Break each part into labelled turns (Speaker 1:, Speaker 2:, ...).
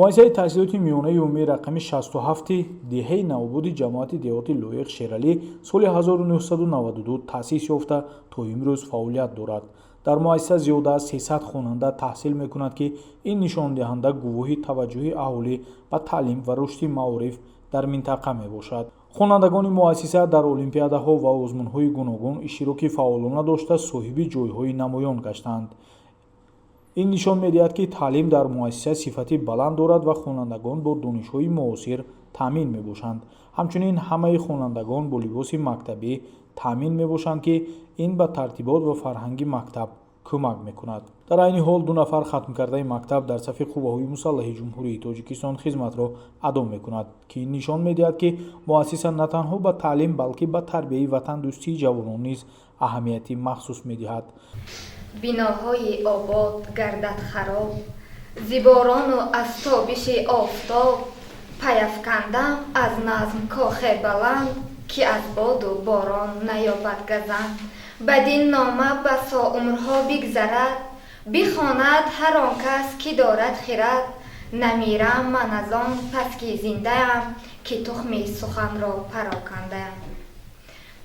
Speaker 1: Муассисаи таҳсилоти миёнаи умумии рақами 67 деҳаи Навободи ҷамоати деҳоти Лоиқ Шералӣ соли 1992 таъсис ёфта, то имрӯз фаъолият дорад. Дар муассиса зиёда аз 300 хонанда таҳсил мекунад, ки ин нишондиҳанда гувоҳи таваҷҷӯҳи аҳолӣ ба таълим ва рушди маориф дар минтақа мебошад. Хонандагони муассиса дар олимпиадаҳо ва озмунҳои гуногун иштироки фаъолона дошта, соҳиби ҷойҳои намоён гаштаанд. Ин нишон медиҳад, ки таълим дар муассиса сифати баланд дорад ва хонандагон бо донишҳои муосир таъмин мебошанд. Ҳамчунин ҳамаи хонандагон бо либоси мактабӣ таъмин мебошанд, ки ин ба тартибот ва фарҳанги мактаб кӯмак мекунад. Дар айни ҳол ду нафар хатмкардаи мактаб дар сафи қувваҳои мусаллаҳи Ҷумҳурии Тоҷикистон хизматро адо мекунад, ки ин нишон медиҳад, ки муассиса на танҳо ба таълим, балки ба тарбияи ватандӯстии ҷавонон низ аҳамияти махсус медиҳад.
Speaker 2: Биноҳои обод гардад хароб зи борону аз тобиши офтоб, паяфкандам аз назм кохе баланд, ки аз боду борон наёбад газанд. Бадин нома басо умрҳо бигзарад, бихонад ҳар он кас, ки дорад хирад. Намирам ман аз он пас, ки зиндаам, ки тухми суханро парокандаам.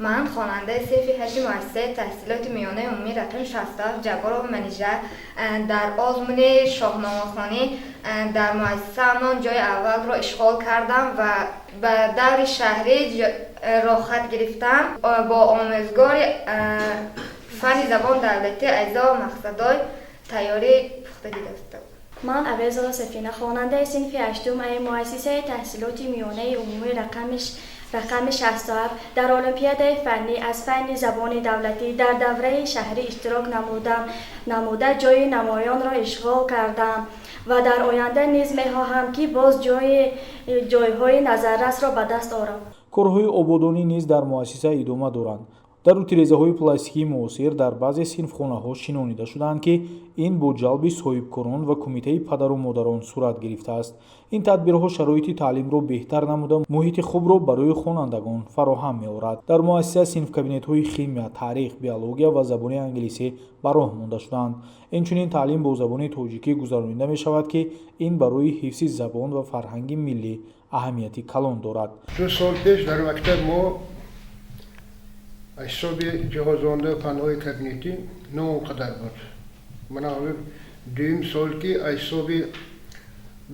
Speaker 2: Ман хонандаи синфи ҳашти муассисаи таҳсилоти миёнаи умумии рақами 67 Ҷабборова Манижа, дар озмуни шоҳномахонӣ дар муассисаамон ҷои аввалро ишғол кардам ва ба даври шаҳрӣ роҳхат гирифтам. Бо омӯзгори фанни забон давлатӣ Айзова Мақсадой тайёрӣ пухта дида.
Speaker 3: Ман Авезова Сафина, хонандаи синфи ҳаштум муассисаи таҳсилоти миёнаи умумии рақами 67, дар олимпиадаи фаннӣ аз фанни забони давлатӣ дар давраи шаҳрӣ иштирок намуда, ҷои намоёнро ишғол кардам ва дар оянда низ мехоҳам, ки боз ҷойҳои назаррасро ба даст орам.
Speaker 1: Корҳои ободонӣ низ дар муассиса идома доранд. Дару тирезаҳои пластикии муосир дар баъзе синфхонаҳо шинонида шудаанд, ки ин бо ҷалби соҳибкорон ва кумитаи падару модарон сурат гирифтааст. Ин тадбирҳо шароити таълимро беҳтар намуда, муҳити хубро барои хонандагон фароҳам меорад. Дар муассиса синфкабинетҳои химия, таърих, биология ва забони англисӣ ба роҳ монда шудаанд. Инчунин таълим бо забони тоҷикӣ гузаронида мешавад, ки ин барои ҳифзи забон ва фарҳанги миллӣ аҳамияти калон дорад.
Speaker 4: 2 сол пеш дар мактаб мо ҳисоби ҷиҳозонда фанҳои кабинетӣ на он қадар буд. Мана ҳозир дуюм сол, ки ҳисоби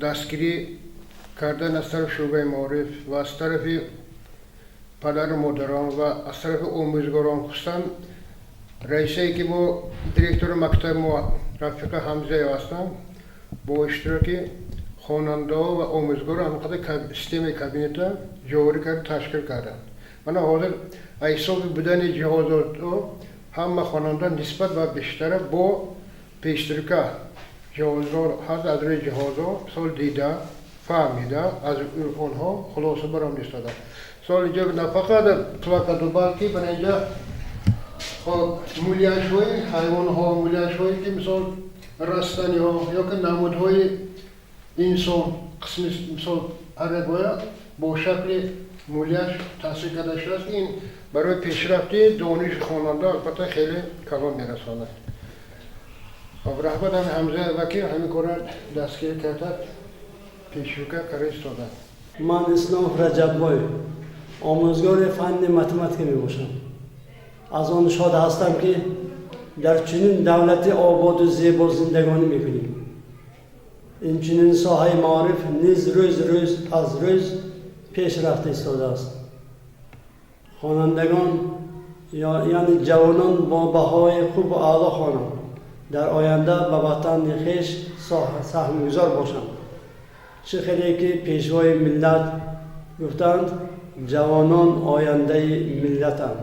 Speaker 4: дастгирӣ кардан аз тарафи шӯъбаи маориф ва аз тарафи падару модарон ва аз тарафи омӯзгорон, хусусан раисае ки мо, директори мактаби мо Рафиқа Ҳамзаева ҳастанд, бо иштироки хонандаҳо ва омӯзгорон ҳамқадар системаи кабинета ҷорӣ карда, ташкил карданд. Мана ҳозир ҳисоби будани ҷиҳозотҳо ҳама хонанда нисбат ба бештара бо пештирка ҷиҳозҳо ҳаст, аз рӯи ҷиҳозҳо мисол дида, фаҳмида, аз онҳо хулоса баромада истоданд. Мисол, инҷо на фақат плакату, балки мана инҷа хоб муляжҳои ҳайвонҳо, муляжҳое ки мисол растаниҳо ё ки намудҳои инсон қисми, мисол ҳар як бояд бо шакли муляж таҳсил карда шудааст. Ин барои пешрафти дониши хонанда албатта хеле калон мерасонад. Хоб, раҳмат ҳами Ҳамзаева, ки ҳамин корро дастгирӣ карда, пешрӯка карда истодад.
Speaker 5: Ман Исломов Раҷаббоев, омӯзгори фанни математика мебошам. Аз он шод ҳастам, ки дар чунин давлати ободу зебо зиндагонӣ мекунем. Инчунин соҳаи маориф низ рӯз рӯз аз рӯз пеш рафта истодааст. Хонандагон, яъне ҷавонон, бо баҳои хубу аъло хонанд, дар оянда ба ватани хеш саҳмгузор бошанд. Чӣ хеле ки Пешвои миллат гуфтанд: «Ҷавонон ояндаи миллатанд».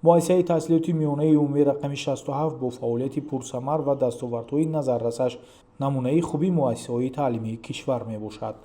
Speaker 1: Муассисаи таҳсилоти миёнаи умумии рақами 67 бо фаъолияти пурсамар ва дастовардҳои назаррасаш намунаи хуби муассисаҳои таълимии кишвар мебошад.